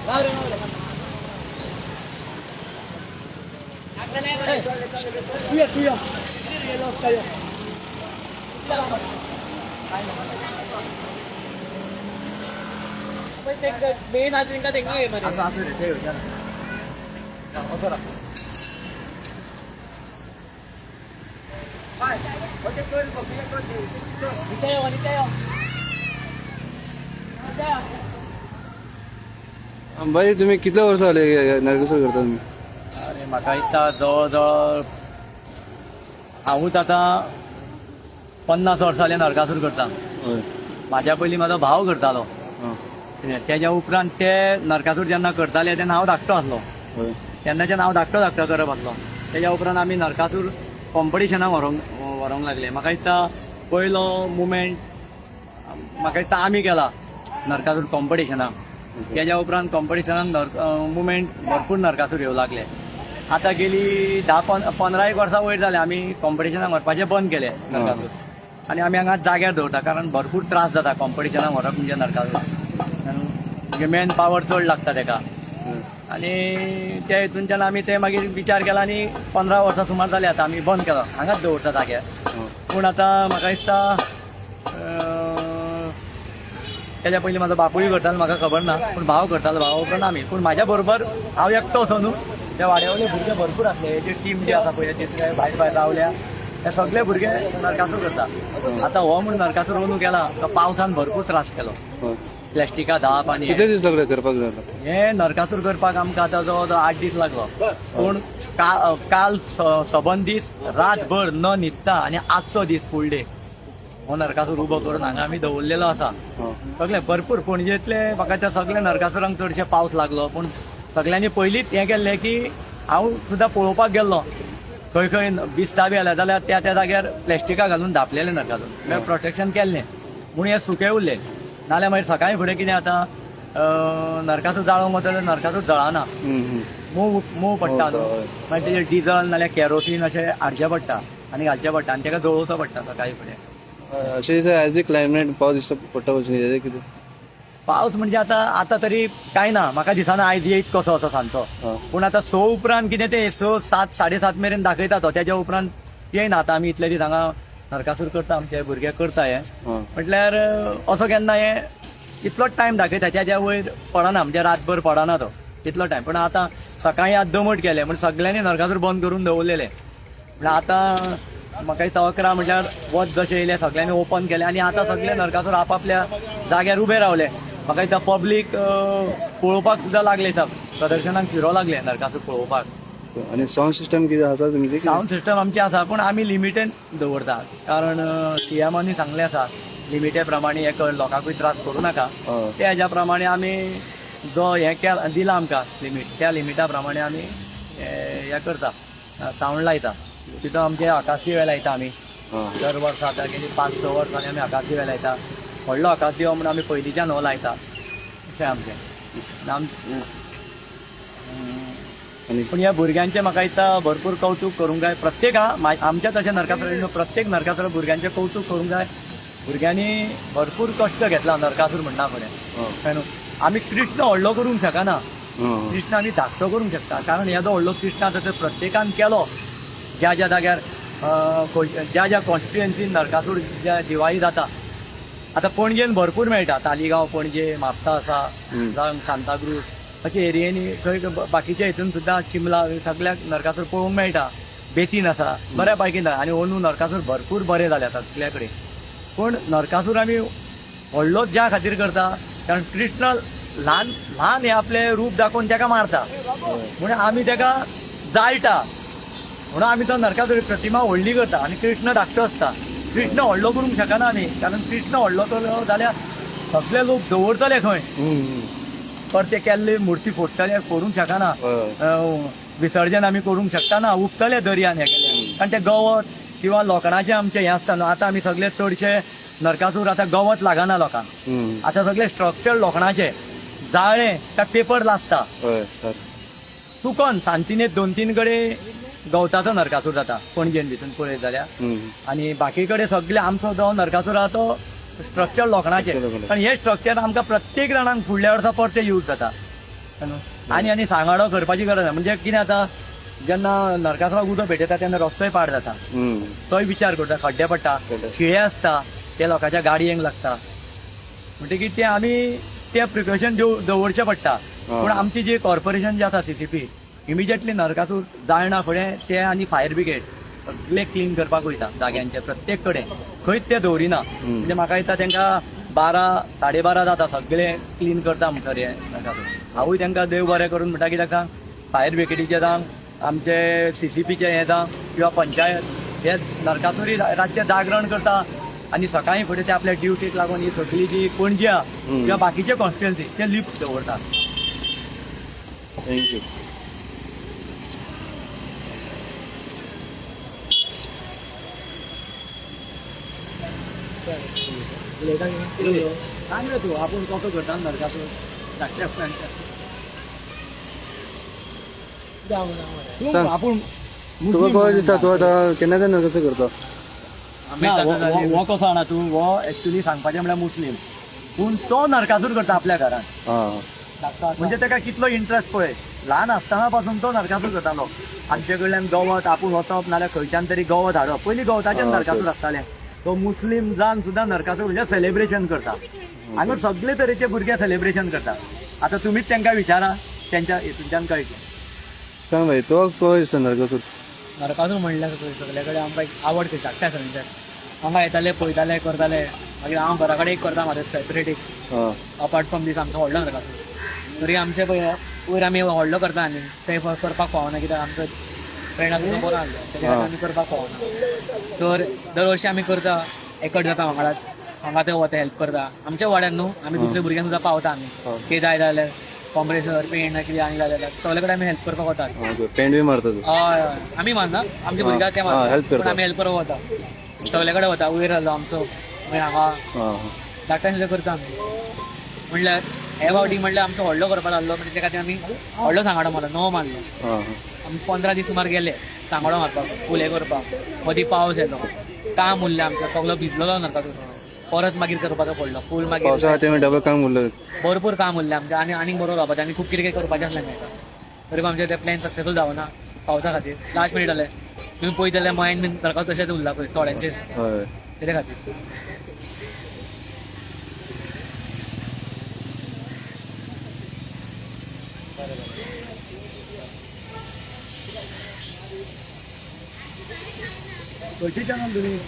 Main आज तांकां तेंका हे मरे. अंबाजी, तुम्ही कितले वर्सां जाले नरकासूर करता तुम्ही? अरे, म्हाका दिसता जवळ जवळ हांवूच आतां 50 वर्सां जालीं नरकासूर करता. म्हाज्या पयलीं म्हाजो भाव करतालो. तेज्या उपरांत ते नरकासूर जेन्ना करताले तेन्ना हांव धाकटो आसलो. तेन्नाच्यान हांव धाकटो धाकटो करप आसलो. तेज्या उपरांत आमी नरकासूर कॉम्पिटिशनाक व्हरूंक व्हरूंक लागले. म्हाका दिसता पयलो मुवमेंट म्हाका दिसता आमी केला नरकासूर कॉम्पिटिशनाक. तेज्या उपरांत कॉम्पिटिशनाक नर मुवमेंट भरपूर नरकासूर येवं लागले. आतां गेली 10 15 एक वर्सां वयर जाले, आमी कॉम्पिटिशनाक व्हरपाचें बंद केलें नरकासूर आनी आमी हांगा जाग्यार दवरता, कारण भरपूर त्रास जाता कॉम्पिटिशनाक व्हरप म्हणजे नरकासूर, म्हणजे मॅन पावर चड लागता तेका. आनी त्या हितूनच्यान आमी ते मागीर विचार केला आनी 15 वर्सां सुमार जाली आतां आमी बंद केलो, हांगाच दवरता जाग्यार. पूण आतां म्हाका दिसता तेज्या पयलीं म्हाजो बापूय करतालो, म्हाका खबर ना, पूण भाव करतालो, भावा उपरांत आमी. पूण म्हाज्या बरोबर हांव एकटो असो न्हू, त्या वाड्या वयले भुरगे भरपूर आसले. हे जे टीम जी आसा पळय, ते सगळे भायर भायर रावल्या, हे सगळे भुरगे नरकासूर करता. आतां हो म्हूण नरकासूर अंदू केला तो पावसान भरपूर त्रास केलो, प्लॅस्टिका धाप आनी कितले दीस लागले करपाक जाता? हे नरकासूर करपाक आमकां आतां जवळ जवळ 8 दीस लागलो. पूण काल सबंद दीस रातभर न न्हिदता आनी आजचो दीस फूल डे हो नरकासूर उबो करून हांगा आमी दवरलेलो आसा. सगळे भरपूर पणजेंतले म्हाका त्या सगळे नरकासुरांक चडशे पावस लागलो. पूण सगळ्यांनी पयलींच हें केल्लें की हांव सुद्दां पळोवपाक गेल्लो, खंय खंय बिस्ता बी आल्या जाल्यार त्या त्या जाग्यार प्लॅस्टिकां घालून धापलेले नरकासूर, म्हळ्यार प्रोटेक्शन केल्लें म्हूण हे सुके उरले. नाल्यार मागीर सकाळीं फुडें कितें जाता, नरकासूर जाळोवंक वता जाल्यार नरकासूर जळना, मोव मोव पडटा न्हू. मागीर तेजेर डिजल नाल्यार कॅरोसीन अशें हाडचें पडटा आनी घालचें पडटा आनी तेका जळोवचो पडटा सकाळीं फुडें. अशें एज ए क्लायमेट पावस दिसता पडटा भशेन कितें? पावस म्हणजे आतां आतां तरी कांय ना, म्हाका दिसना आयज येयत कसो असो सांजचो. पूण आतां 6 उपरांत कितें तें 6 7 7:30 मेरेन दाखयता तो, तेज्या उपरांत येयना. आतां आमी इतले दीस हांगा नरकासूर करता, आमचे भुरगे करता हे, म्हटल्यार असो केन्ना हे इतलोच टायम दाखयता, तेज्या वयर पडना, म्हणजे रातभर पडना तो तितलो टायम. पूण आतां सकाळीं आज दमट केलें म्हण सगळ्यांनी नरकासूर बंद करून दवरलेले. म्हळ्यार आतां म्हाका दिसता 11 म्हटल्यार वत जशें येयलें सगळ्यांनी ओपन केलें आनी आतां सगळे नरकासूर आपापल्या जाग्यार उबे रावले. म्हाका दिसता पब्लीक पळोवपाक सुद्दां लागले, सब प्रदर्शनाक फिरो लागले नरकासूर पळोवपाक. आनी सावंड सिस्टम कितें आसा तुमची? सावंड सिस्टम आमची आसा, पूण आमी लिमिटेन दवरता, कारण सीएमानी सांगलें आसा लिमिटे प्रमाणे हें कर, लोकांकूय त्रास करूं नाका. त्या हेज्या प्रमाणे आमी जो हें केला दिला आमकां लिमीट, त्या लिमिटा प्रमाणे आमी हें करता, सावंड लायता. तितून आमचे आकाश दिवे लायता आमी दर वर्सा. आतां गेली 5-6 वर्सांनी आमी आकाश दिवे लायता. व्हडलो आकाश दिवो म्हूण आमी पयलींच्यान हो लायता अशें आमचें. पूण ह्या भुरग्यांचें म्हाका दिसता भरपूर कौतूक करूंक जाय. प्रत्येक आमच्या तशें नरकासूर प्रत्येक नरकासूर भुरग्यांचें कौतूक करूंक जाय. भुरग्यांनी भरपूर कश्ट घेतला नरकासूर म्हणना फुडें. न्हू, आमी कृष्ण व्हडलो करूंक शकना, कृष्ण आमी धाकटो करूंक शकता, कारण येदो व्हडलो कृष्ण आतां तर प्रत्येकान केलो. ज्या ज्या जाग्यार ज्या ज्या कॉन्स्टिट्युएन्सीन नरकासूर ज्या दिवाळी जाता, आतां पणजेन भरपूर मेळटा, तालिगांव, पणजे, म्हापसा आसा, जावं सांताक्रूज अशे एरियेंनी खंय बाकीच्या हितून सुद्दां चिमला सगळ्याक नरकासूर पळोवंक मेळटा. बेतीन आसा बऱ्या पैकी, आनी अंदू नरकासूर भरपूर बरे जाले सगल्या कडेन. पूण नरकासूर आमी व्हडलो ज्या खातीर करता, कारण कृष्ण ल्हान ल्हान हे आपलें रूप दाखोवन तेका मारता, म्हणून आमी तेका जाळटा, म्हणून आमी तो नरकासूर प्रतिमा व्हडली करता आनी कृष्ण धाकटो आसता. कृष्ण व्हडलो करूंक शकना आमी, कारण कृष्ण व्हडलो केलो जाल्यार सगळे लोक दवरतले खंय, परते केल्ले मुर्ती फोडटले, फोडूंक शकना, विसर्जन आमी करूंक शकना, उबतले दर्यान हें केलें, कारण ते गवत किंवा लोखणाचें आमचें हें आसता न्हू. आतां आमी सगळे चडशे नरकासूर आतां गवत लागना लोकांक, आतां सगळे स्ट्रक्चर लोखणाचे, जाळ्ळें काय पेपर लासता, चुकोन सांतिनेत 2-3 कडेन गवताचो नरकासूर जाता पणजेन भितून पळयत जाल्यार, आनी बाकी कडेन सगळे आमचो जो नरकासूर आहा तो स्ट्रक्चर लोखणाचें, कारण हे स्ट्रक्चर आमकां प्रत्येक जाणांक फुडल्या वर्सा परते यूज जाता. आनी आनी सांगाडो करपाची गरज ना. म्हणजे कितें जाता, जेन्ना नरकासुराक उदक भेटयता तेन्ना रस्तोय पाड जाता, तोय विचार करता, खड्डे पडटा, खिळे आसता, ते लोकांच्या गाडयेंक लागता. म्हणटकीर ते आमी ते प्रिकॉशन दवरचें पडटा. पूण आमची जी कॉर्पोरेशन जे आसा CCP, immediately Narakasur जायना फुडें ते आनी फायर ब्रिगेड सगळे क्लीन करपाक वयता जाग्यांचे प्रत्येक कडेन, खंयच ते दवरिना. म्हणजे म्हाका दिसता तांकां 12 12:30 जाता सगळे क्लीन करता म्हणसर हे नरकासूर. हांवूय तांकां देव बरें करून म्हणटा की ताका फायर ब्रिगेडीचे जावं, आमचे CCPचे हे जावं किंवा पंचायत, हे नरकासुरी रातचें जागरण करता आनी सकाळीं फुडें ते आपल्या ड्युटीक लागून ही सगळी जी पणजी आहा किंवा बाकीचे कॉन्स्टिट्युएन्सी ते लिफ्ट दवरतात. Thank you. सांग रे तूं, आपूण कसो करता नरकासूर धाकट्या आसतना. सांग. आपूण तुका कशें दिसता, तूं आतां केन्ना तेन्ना कसो करता? हो कसो जाणा तूं, हो एक्चुली सांगपाचें म्हळ्यार मुस्लीम, पूण तो नरकासूर करता आपल्या घरान. म्हणजे ताका कितलो इंट्रस्ट पळय, ल्हान आसतना पासून तो नरकासूर करतालो. आमचे कडल्यान गवत आपूण वचप, नाल्यार खंयच्यान तरी गवत हाडप. पयलीं गवताचेर नरकासूर आसताले. तो मुस्लीम जावन सुद्दां नरकासूर म्हणजे सेलिब्रेशन करता. हांगा सगळे तरेचे भुरगे सेलिब्रेशन करता. आतां तुमीच तांकां विचारा, तेंच्या हितूंच्यान कळटलें. सांग भाई, तुका कसो दिसता नरकासूर? नरकासूर म्हणल्यार सगळे कडेन आमकां एक आवड कशी धाकट्या आसतना हांगा येताले, पळयताले, करताले. मागीर हांव घरा कडेन एक करता म्हाजे सेपरेट एक, अपार्ट फ्रॉम दीस आमचो व्हडलो नरकासूर. तरी आमचे पळय वयर आमी व्हडलो करता आनी ते करपाक पावना कित्याक आमचो फ्रेंड आमचो बरो आसलो, तेच्या खातीर आमी करपाक पावना. तर दर वर्षी आमी करता, एकट जाता वांगडाच, हांगा थंय वता, हेल्प करता आमच्या वाड्यान न्हू, आमी दुसऱ्या भुरग्यांक सुद्दां पावता आमी. कितें जाय जाल्यार कॉम्प्रेसर पेंट कितें आनी जाय जाल्यार सगळे कडेन आमी हेल्प करपाक वतात. पेंट बी मारता तूं? हय हय, आमी मारना, आमचे भुरग्यांक ते मारता, पूण आमी हेल्प करपाक वता, सगळे कडेन वता. वयर जालो आमचो मागीर हांगा धाकट्यान सुद्दां करता आमी. म्हणल्यार हे फावटी म्हणल्यार आमचो व्हडलो करपाक लागलो, म्हणजे त्या खातीर आमी व्हडलो सांगाडो मारलो, नवो मारलो. आमी 15 दीस सुमार गेले सांगाडो मारपाक, फुले करपाक. मदीं पावस येयलो, काम उरलें आमचें, सगलो भिजलेलो नरकासूर, परत मागीर करपाचो पडलो फूल. मागीर पावसा खातीर डबल काम उरलें, भरपूर काम उरलें आमचें आनी आनीक बरो जावपाचें आनी खूब कितें कितें करपाचें आसलें मेळटा. तरी आमचें तें प्लॅन सक्सेसफूल जावना पावसा खातीर, लास्ट मिनीट जालें. तुमी पळयत जाल्यार मायंड बीन नरकासूर तशेंच उरला पळय थोड्यांचेर, तेच्या खातीर. खंयचे चॅनल तुमी?